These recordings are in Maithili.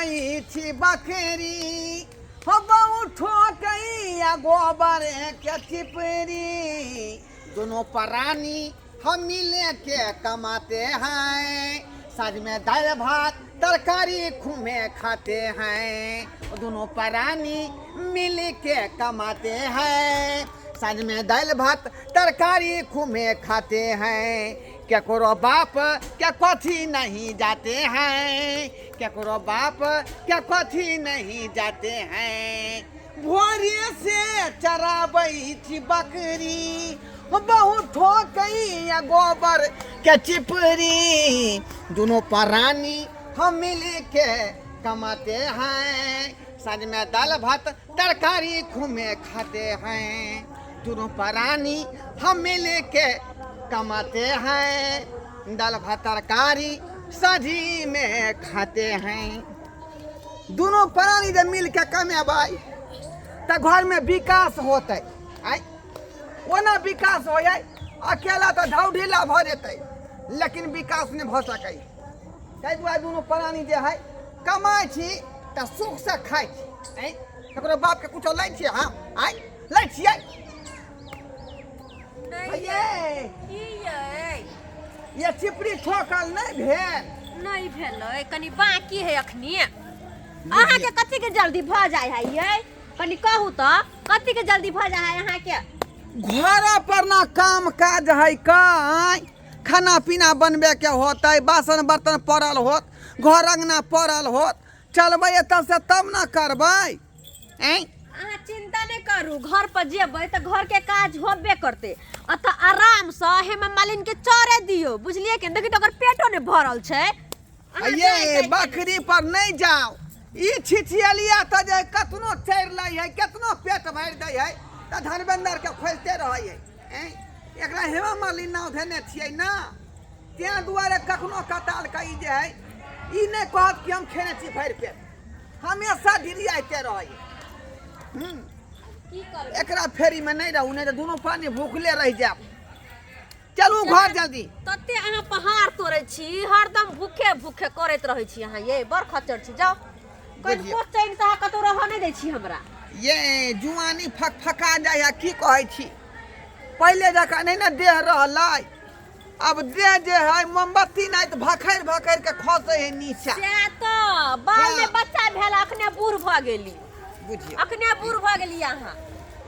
चराबै छी बकरी हो बहु ठोकैया गोबर के चिपरी। दोनों प्राणी हम मिले के कमाते हैं, साँझ में दाल भात तरकारी खुमे खाते हैं। दोनों प्राणी मिल के कमाते हैं, साँझ में दाल भात तरकारी खुमे खाते हैं। केकरो बाप के कथी नहीं जाते हैं, केकरो बाप के कथी नहीं जाते हैं। भोरे से चराबै छी बकरी, बहुत ठोकैया गोबर के चिपरी। दोनों प्राणी हम मिल के कमाते हैं, साँझ में दाल भात तरकारी खुमे खाते हैं। दोनों प्राणी हम मिल के कमाते हैं, दाल भात तरकारी साँझी में खाते हैं। दोनों प्राणी जब मिल के कमेबै तऽ घरमे विकास होतै। आँय ओना विकास हो जाए, अकेला तऽ ढौढीला भऽ जेतै, लेकिन विकास नहि भऽ सकै। ताहि दुआरे दुनू प्राणी जे है कमाइ छी तऽ सुखसँ खाइ छी। आँय ककरो बापके कुछो लै छियै हम? आँय लै छियै? नहि। ये की यै? ये चिपरी ठोकल नहि भेल? नहि भेलै, कनि बाकी है अखनी। अहाँके कथी के जल्दी भऽ जाइ है यै? कनि कहू तऽ, कथी के जल्दी भऽ जाइ है अहाँके? घर पर ना काम काज है काई, खाना पीना बनबे के होतै, बासन बर्तन पड़ल होत, घर अंगना पड़ल होत, चलबै एतऽ से तब ना करबै। ऐं अहाँ चिंता नहि करू, घर पर जेबै तऽ घर के काज होबे करतै। अतऽ आरामसँ हेमा मालिन के चरे दियौ, बुझलियै कि? देखियौ तऽ ओकर पेटो नहि भरल छै। अहाँ ये जाय जाय के बकरी पर नहीं जाओ, ई छिछियलिया तऽ जे कतनो चरि लै है, कतनो पेट भरि दै है, तऽ धर्मेंद्र के खोजते रहै है। ऐं एकरा हेमा मालिनी नाव धेने छियै ना, तें दुआरे कखनो कताल के ई जे है ई नहि कहत कि हम खेने छी भरि पेट, हमेशा ढिरियाइते रहै है। की करबै? एकरा फेरीमे नहि रहू, नहि तऽ दुनू पानी भूखले रहि जायब। चलू घर जल्दी। तते अहाँ पहाड़ तोड़ै छी, हरदम भूखे भूखे करैत रहै छी अहाँ ये, बड़ खच्चर छी। जाउ कनिको चैन से अहाँ कतौ रहऽ नहि दै छी हमरा। ये जुआनी फकफका जाइ है, की कहै छी, पहिले जकाँ नहि ने देह रहलै। अब देह जे है मोमबत्ती नहि तऽ भखरि भखरि के खसै है नीचा। सएह तऽ बाल में हाँ। बच्चा भेल, अखने बूढ़ भऽ गेली। बुझियौ, अखने बूढ़ भऽ गेली अहाँ।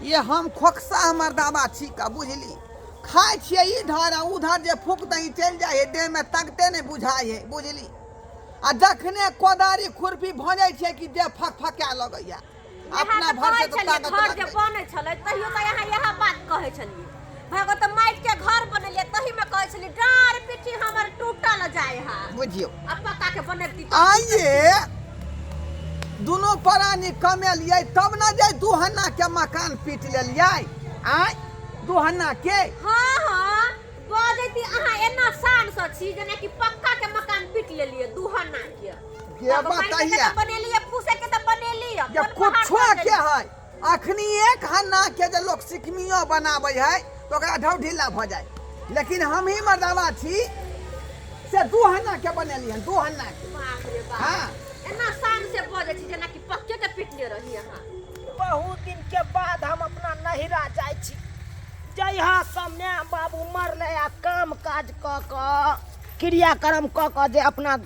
ये हम खोकसा मर्दाबा छी का, बुझली? खाइ छियै इधर आ उधर, जे फूक दही चलि जाइ है, देहमे तकते नहि बुझाइ है, बुझली? आ जखने कोदारी खुरपी भजै छै कि देह फकफकाए लगैया। अपना भर से तऽ ताकत घर जे लगबै। बनै छलै तहियो तऽ अहाँ इएह बात कहै छलियै। भगवत माटि के घर बनेलियै तही में कहै छलियै डाँर पिट्ठी हमर टूटल जाय है। बुझियौ, आ पक्का के बनेती तऽ आइए दुनू प्राणी कमेलियै तब ने जे दुहना के मकान पीट लेलियै। आँय दुहना के? हाँ हाँ, बजैती अहाँ एना शान से छी जेना कि पक्का के मकान पीट लेलियै दुहना के। के तब माटि के बताइए तऽ बनेलियै, फूसे के तऽ बनेलियै, जे कोन पहाड़ कुछो पर के लेलियै? है। अखनी एक हन्ना के जे लोक सिकमियो बनाबै है तऽ ओकरा ढौढीला भऽ जाय, लेकिन हम ही मर्दावा छी से दू हन्ना के बनेलियै हन, दू हन्ना के। बाप रे बाप। हाँ। एना शान से बजै छी जेना कि पक्के के पीटने रही अहाँ। बहुत दिन के बाद हम अपना नहिरा जाइ छी। जहिया से माय बाबू मरलै आ काम काज कऽ कऽ क्रियाक्रम कऽ कऽ जे अपना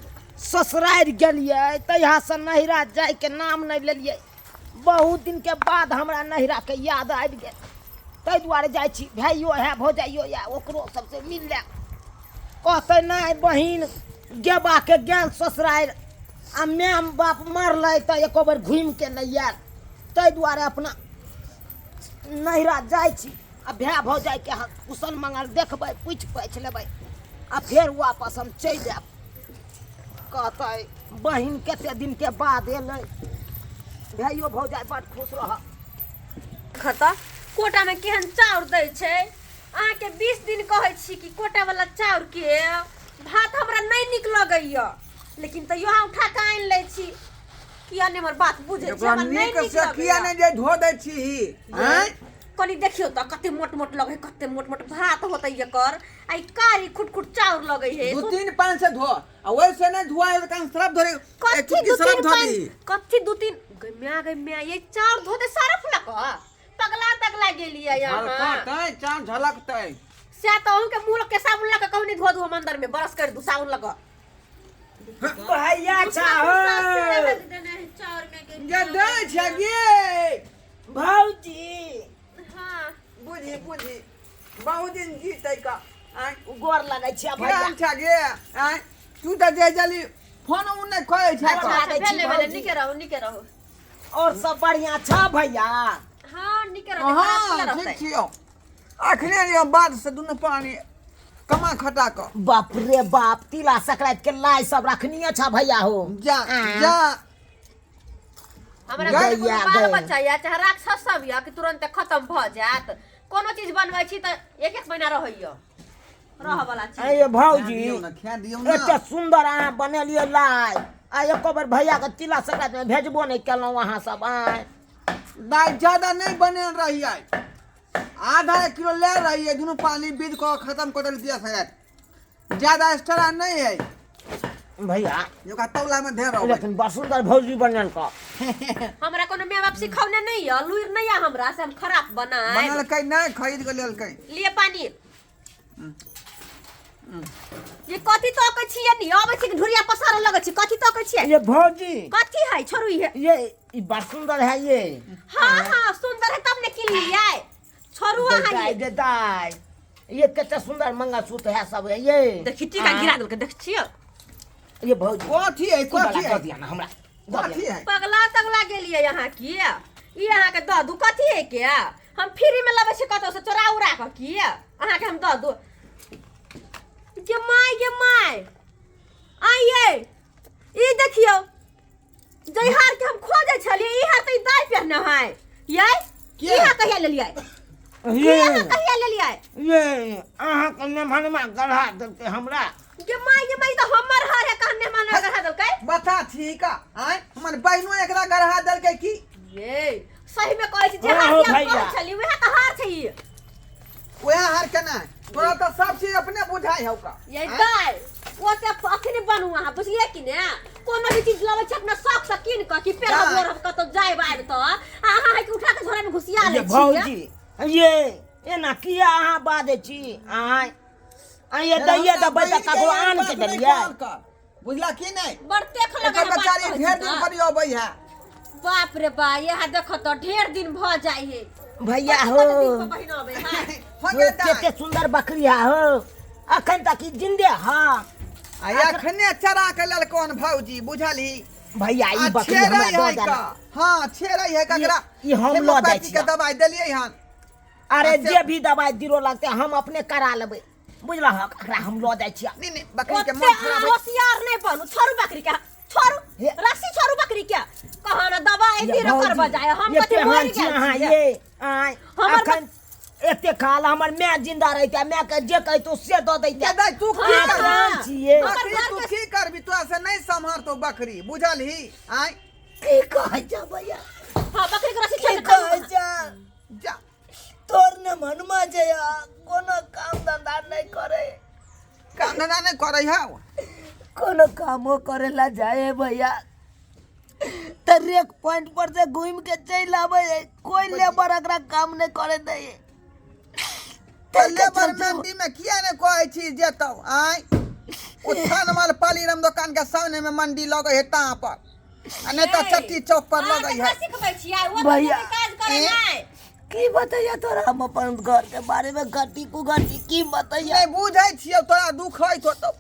ससुरारि गेलियै तहिया से नहिरा जाइके नाम नहि लेलियै। बहुत दिनके बाद हमरा नहिराके याद आबि गेल, ताहि दुआरे जाइ छी। भाइयो है, भौजाइयो है, ओकरो सबसे मिल लेब। कहतै नहि बहिन गेबाके गेल ससुरारि आ माय बाप मरलै तऽ एको बेर घुमिके नहि आयल। ताहि दुआरे अपना नहिरा जाइ छी आ भाय भौजाइके कुशल मंगल देखबै, पूछि पाछि लेबै आ फेर वापस हम चलि आयब। कहतै बहिन कते दिनके बाद एलै। भाइयो भौजाइ बड खुश रह। खता कोटा में केहन चाउर दै छै अहाँके? 20 दिन कहै छी कि कोटा वाला चाउर के भात हमरा नहि नीक लगैया, लेकिन तैयो अहाँ उठा कऽ आनि लै छी। किया नहि हमर बात बुझै छी? एकरा हमरा नहि नीक नीक से किया लगैया। नहि जे धो दै छी? आँय? कनी देखियौ तऽ कते मोट मोट लगै है, कते मोट मोट भात होतै एकर। आ ई कारी खुट खुट चाउर लगै है। दू तीन पानी से धो आ वैसे नहीं धोआ है तो कहीं सरफ धरे, एक कथी चुटकी दू सरफ तीन धो पानी दी। कथी दू तीन गै म्या, गै म्या, ये चाउर धोते सरफ लग पगला तगला गेलियै यहाँ। झलकतै चाउर झलकतै। से तऽ अहूँ के मुँह के साबुन लऽ के कहूँ नहीं धो दू, हम अंदर में ब्रश कर दू साबुन लऽ के। भैया चाहो। चाउर में के जे दै छै गे। भौजी। हाँ। बुझी बुझी बहुत दिन जीतै का आँय। गोर लगै छै भैया। केहन छै गे आँय? तू तऽ जे जली फोन उन नहि करै छै। अच्छा, अच्छा, लागै छी भेले भेले। भौजी। नीके रहू, नीके रहू। और सब बढ़िया छ भैया? हाँ, नीके रहू, खराब हाँ किया रहतै? ठीक छियौ। अखने यौ बाद से दुनू पानी कमा खटा कऽ। बाप रे बाप, तिला संक्रांति के लाइ सब रखनिये छ भैया हो। जा जा। हमरा गै घर कोनो या बाल गै। बच्चा या चाहे राक्षस सब या कि तुरंत खत्म भऽ जायत? कोनो चीज बनबै छी तऽ एक एक महीना रहैया, रहऽ वाला चीज। अरे भौजी। दियौ ने, खा दियौ ने। एते सुंदर अहाँ बनेलियै लाइ आ एको बेर भैया के तिला संक्रांति में भेजबो नहि केलहुँ अहाँ सब आय। दाइ ज्यादा नहि बनेल रहियै, आधा एक किलो ले रहियै, दुनू पानी बीज कऽ खत्म कऽ देलियै। संक्रांति ज्यादा एक्स्ट्रा नहीं है। भैया। ओकरा तौला में ढेर रहबै। लेकिन बड़ सुंदर भौजी बनेल का। हमरा कोनो माय बाप सिखौने नहीं या, लुरि नहीं या हमरा से हम खराब बनाए। बनलकै नहि, खरीद के लेलकै। लिए पानी। ये कथी तकै छियै नी? अबै छी कि ढुरिया पसारऽ लगै छी। कथी तकै छियै? ये भौजी। कथी है? छोड़ू ये। ये ई बड़ सुंदर है ये। हाँ हाँ, सुंदर है तब ने किन लियै। छोड़ू अहाँ दाई ये। गे दाई, ये कते सुंदर मंगलसूत्र है सब है ये। देखी, टीका गिरा देलकै, देख छियै। ये भौजी। कथी है? ई वाला कथी दऽ है? दिया ना हमरा, दऽ कथी दिया। है? पगला तगला गेलियै अहाँ की? ई अहाँके दऽ दू कथी है के? हम फ्री में लबै छी कतौ से चोरा उड़ा कऽ की अहाँके हम दऽ दू? गे my, गे माय, आइये ई देखियौ, जै हार के हम खोजै छलियै ई हार तऽ ई दाइ पहिने है यै। के? ई हार कहिया लेलियै? ई ये अहाँ कहिया लेलियै? ये अहाँके मेहमानमा गढ़ा देलकै हमरा। गे माय, गे माय, ई तऽ हमर हार है, कहने मेहमान गढ़ा देलकै। बता ठीक आँय, हमर बहिनो एकरा गढ़ा देलकै की? ये सही में कहै छी जे हाँ, हार हो के हम भैया। कहै छलियै उएह तऽ हार छै ई। वएह हार केना है? तोरा तऽ सब चीज अपने बुझाइ हौ का। ये दाइ, ओते अथी नहि बनू अहाँ, बुझलियै कि ने? कोनो भी चीज लबै छी अपना शौक से कीन कऽ कि पेरहब दाइ। ओढ़ब कतौ जायब आयब तऽ आ अहाँ है कि उठा कऽ झोरा में घुसिया ये लै छियै। भौजी, ये एना किया अहाँ बाजै छी आँय? आँय ये दैये देबै तऽ ककरो आन के देलियै? बुझला की नहि? बड़ तेख लगै एकर है बात बेचारी कहै छी ढेर दिन तऽ। पर अबै है। बाप रे बा, यहाँ देखो तो ढेर दिन भऽ जाइ है। भैया कते हो। कते दिन पर बहिन अबै है। हो हो, गेल दाइ। कते सुंदर बकरी है हो, अखन तक ई जिंदे हा। आ एखने चरा के लेलको हन भौजी, बुझलही? भैया, ई आ बकरी छेड़ै हमरा दऽ है देना। का? हाँ, छेड़ै है ककरा। ई हम लऽ जाइ हेमोपैथी के छियै। दवाई देलियै हन। अरे आ से- जे भी दवाई दिरो लगते हम अपने करा लेबै, बुझलह? एकरा हम लऽ जाइ छियै। नहीं नहीं, बकरी के ओते मन अहाँ खराब है। होशियार नहीं बनू। छोड़ू बकरी के, छोड़ू। हे। रस्सी छोड़ू बकरी के। कहाँ ना दवाई ये दिरो कर भौजी, बजाय हम ये कथी केहन मरि छी गेल अहाँ छियै? ये आँय? हमर अखन एते काल हमर माय जिंदा रहिते, माय के जे कहितो से दऽ दैते। ये दाइ, तू की हाँ, करबी? प्राण छियै। हमर बकरी घर तू के- की करबी? तोरा से नहीं सम्हारतो बकरी, बुझलही? आँय। की कहै छ भैया? हाँ, बकरी के रस्सी की छोड़ के कहै छ? जा। तोर ने मनमा जे कोनो काम धंधा नहीं करे। काम धंधा नहीं करे हौ? कोनो कामो करे ला जाए भैया त रेक पॉइंट पर से घूम के चल आवे है, कोई लेबर एकरा काम नहीं करे दे। तऽ लेबर मंडी में किया ने कहै छी जेतौ? आँय, ओ थानमाल पालीराम दुकान के सामने में मंडी लगे है तहाँ पर, आ नहीं तऽ चट्टी चौक पर अहाँ लगे केकरा है। सिखबै छियै? ओ तऽ भैया। जेतै काज करे ए? नहि। की बतैया तोरा हम अपन घर के बारे में घटी कुघटी, की बतैया? नहि बुझै छियौ, तोरा दुख होइत होतौ।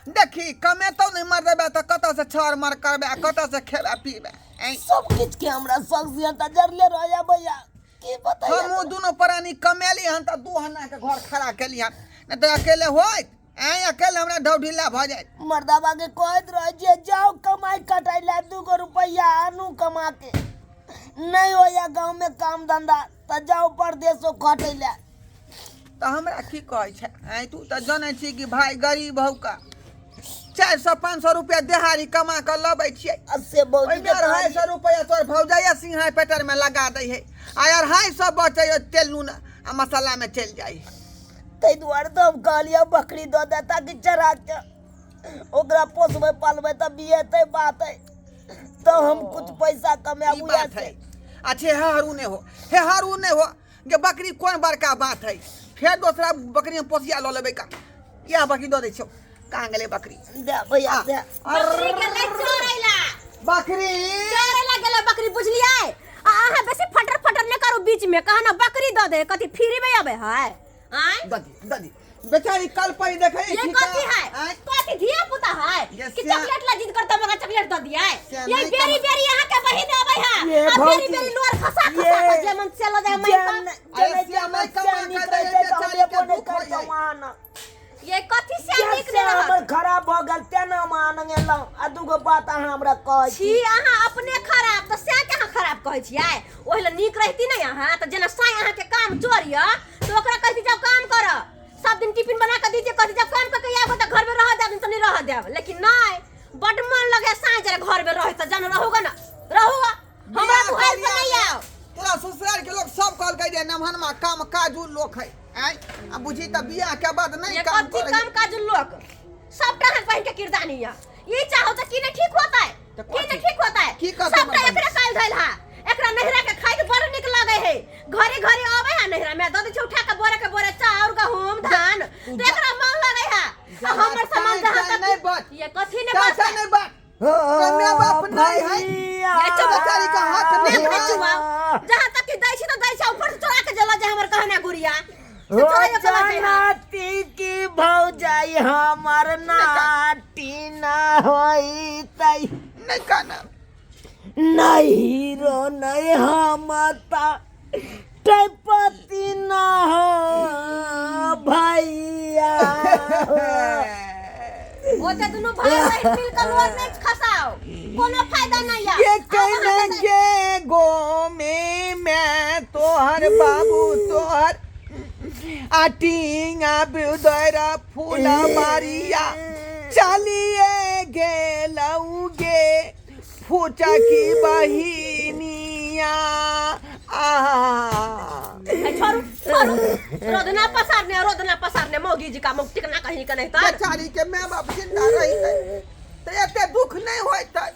देखी, कमेतौ नहि मरदेबै तऽ कतऽ से छर मर करबै आ कतऽ से खेबै पीबै? आँय? सब किछ के हमरा शख्सियत जरले रह भैया, की बतैया? हमहूँ दुनू प्राणी कमेली हन तऽ दू हना के घर खड़ा केली हन, नहि तऽ अकेले होइत? आँय, अकेले हमरा ढौढिला भऽ जाइत। मर्दाबा के कहैत रहे छियै जाओ कमाई कटाई ला, 2 गो रुपैया आनू कमा के, नहीं होया गांव में काम धंधा तऽ जाओ परदेशो खटै ला। तऽ हमरा की कहै छै? आँय, तू तऽ जनै छी कि भाय गरीब हौ का। 400 500 रुपया देहारी कमा कऽ लबै छियै। आ से भौजी ओहिमे 250 रुपया तोर भौजाइया सिंघाय पेटर में लगा दै है आ 250 बचै है तेल नून आ मसाला में चलि जाइ है। ताहि दुआरे तऽ हम कहलियै बकरी दऽ दे ताकि चरा के ओकरा पोसबै पालबै तऽ बियेतै बातै तऽ हम कुछ पैसा कमायब। ई उएह बात से है। अच्छे हे हरू नहि हो, हे हरू नहि हो जे बकरी कोन बड़का बात है, फेर दोसरा बकरी हम पोसिया लऽ लेबै का। इएह बकरी दऽ दै छियौ। कहाँ गेलै बकरी? दे भैया दे। बकरी गेलै चरैला। बकरी चरैला गेलै बकरी, बुझलियै? आ अहाँ बेसी फटर फटर नहि करू बीच में, कहा ना बकरी दऽ दे, कथी फ्री में अबै है? आँय? दऽ दी, दऽ दी। बेचारी कल पर देखे ये कथी है? आँय? कथी धिया पुता है ये कि चॉकलेट ला जिद करता मगर चॉकलेट दऽ दिया? से ये नहीं बेरी बेरी यहाँ के बहिन अबै है ये आ बेरी भौजी, बेरी लोर खसा ये खसा के जे मन चलो जाए मैं जेन अरे जेन श्यामा जेन कमा से के दै निकलै छै तऽ बेचारी हम के एबो नहि दुख होइ करतौ है। आन। ये कथी से जे नीक से नहि रहत? हमर खराब भऽ गेल तेना हम आन गेलहुँ आ दूगो बात अहाँ हमरा कहै छी छी। अहाँ अपने खराब तऽ सएह के अहाँ खराब कहै छियै। ओहि लए नीक रहिती ने अहाँ तऽ जेना साँइ अहाँके काम चोर यऽ तऽ ओकरा कहती जाओ काम कर, सब दिन टिफिन बना कऽ दीजिए, कहती जाओ काम कऽ के आबो तऽ घर में रह देब, तऽ नहीं रह देब। लेकिन नहीं, बड मन लगे साँइ जरा घर में रहे तऽ जान रहोगा ना रहोगा, हमरा बियाह दुआरि पर करिया नहीं में आओ। तोरा ससुराल के लोग सब कहलकै जे नमहनमा काम काजू लोक है। आँय, आ बुझी तऽ बियाह के बाद नहीं ये काम कथी करै। काम काज लोक सबटा हाथ बहिन के किरदानी है। ई चाहो तऽ की नहीं ठीक होता है, तऽ की नहीं कथी? ठीक होता है? की कहतै सबटा हमर बहिन? एकरा काल धइल हा, एकरा नहिरा के खाइ के बड़ नीक लगे है। घरे घरे आवे है नहिरा में दऽ दै छै उठा के बोरे के बोरे चाउर गहूम धान, तऽ एकरा मन लगे है। आ हमर सामान चाय जहाँ चाय तक नहीं बच। ये कथी नहीं चाचा बच? नहीं बच। कन्या बाप नहीं है। ये चुप। बेचारी का हाथ नहीं नहीं है। चुआओ। जहाँ तक कि दै छी तऽ दै छै, ऊपर से चोरा के जला जाय हमर कहना गुड़िया। से हो चोरा के चला जाय हा। जनती की भौजाई हमर नाटी न होइतै। नहीं कहना। नहीं हीरो नहीं हम टपति न हो भैया। ओते दुनू भाई बहिन मिल के लोर नहीं खसाओ, कोनो फायदा नहीं है। ये कहना के गो में मैं तोहर बाबू तोहर आटिंगा बिदरा फूला मारिया चलिए गेलौगे फूचा की बहिनिया आ। ए, छोड़ू छोड़ू, रोदना पसारने रोदना पसारने मौगी जी का मौग टिकना कहीं के नहीं तर। बेचारी के माय बाप जिंदा रहितै तऽ एते दुख नहि होइतै।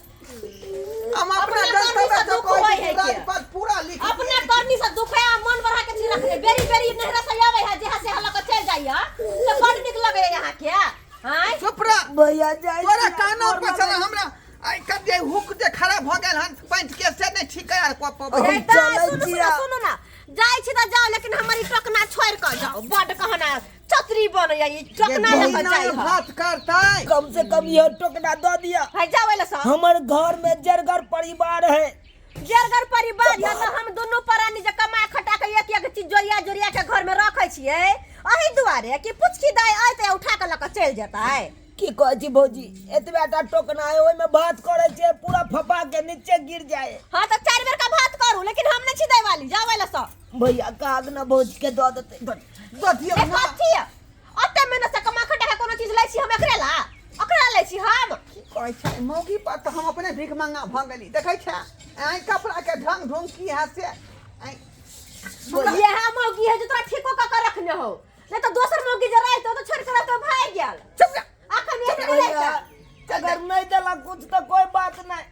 हम अपना अपना जनता करनी से से दुख कहै होइ छी है के। राजपाट पूरा लिख अपना करनी से दुख है आ मन बढ़ा के छी रखने। बेरी बेरी नहरा से आवे है जेहा से हला के चल जाइया तऽ बड़ नीक लगे यहाँ के। हाय चुप रह भैया जाइ तोरा छी, काना गोर पर लगै चल हमरा आइ कब जे हुक जे खराब भऽ गेल हन पैंट के से नहि ठीक करा कऽ पबै। हम ए, तऽ चलै सुनू छी सुनू आ। सुनू ना, जाइ छी तऽ जाउ, लेकिन हमर ई टोकना छोड़ि कऽ जाउ। बड कहना चतरी बनैया ई टोकना लऽ कऽ जाइ है। भात करतै। कम से कम यह टोकना दऽ दिया। है जाउ एले सँ। हमर घर में जरगर परिवार है। जरगर परिवार है तऽ हम दुनू प्राणी जे कमा खटा के एक एक चीज जोड़िया जोड़िया के घर में रखै छियै एहि दुआरे कि पुचकी दाइ अयतै उठा के लऽ कऽ चलि जेतै। की कहै छी भौजी, एतबे टा टोकना है ओहिमे भात करै छै पूरा फफा के नीचे गिर जाए। हाँ तऽ 4 बेर का भात करू, लेकिन हम नहि छी दै वाली, जाउ एले सँ। भैया काग न भौजी के दऽ देतै। दऽ दियौ ए, ना। कथी है? ओते मेहनत से कमा खटा के कोनो चीज लै छी हम एकरे ला? ओकरा लै छी हम? की कहै छै मौगी पर तऽ हम अपने भीख मंगा भऽ गेली। देखै छै आइ कपड़ा के ढंग ढोंग की है से आइ इएह मौगी है जे तोरा ठीको कऽ के रखने हो, नहीं तऽ दोसर मौगी जे रहितौ तऽ छोड़ि कऽ रहितौ भागि गेल। चुप जा। अखन एहने भैया, रहितै। अगर नहीं देला कुछ तो कोई बात नहीं।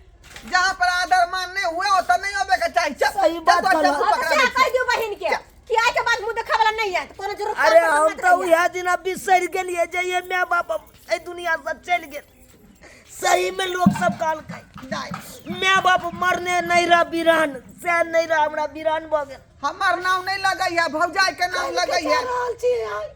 जहाँ पर आदर मान नहीं हुए ओतऽ नहीं अबे के चाही। चल, सही चल, बात तोरा कहलह। चप्पू हाँ, तऽ पकड़ा सएह दै छी। कहि दियौ बहिन के कि आइ के बाद मुँह देखाय वाला नहीं है, तऽ कोनो जरूरत अरे काम पर हम मत तऽ रहियै। उएह दिना बिसरि गेलियै जे ये my बाप एहि दुनिया से चलि गेल। सही में लोग सब कहलकै नहि। My बाप मरने नहीं रह बिरान, से नहीं रह हमरा बिरान भऽ गेल। हमर नाम नहीं लगै है, भौजाई के नाम लगै है। रहल छी आइ।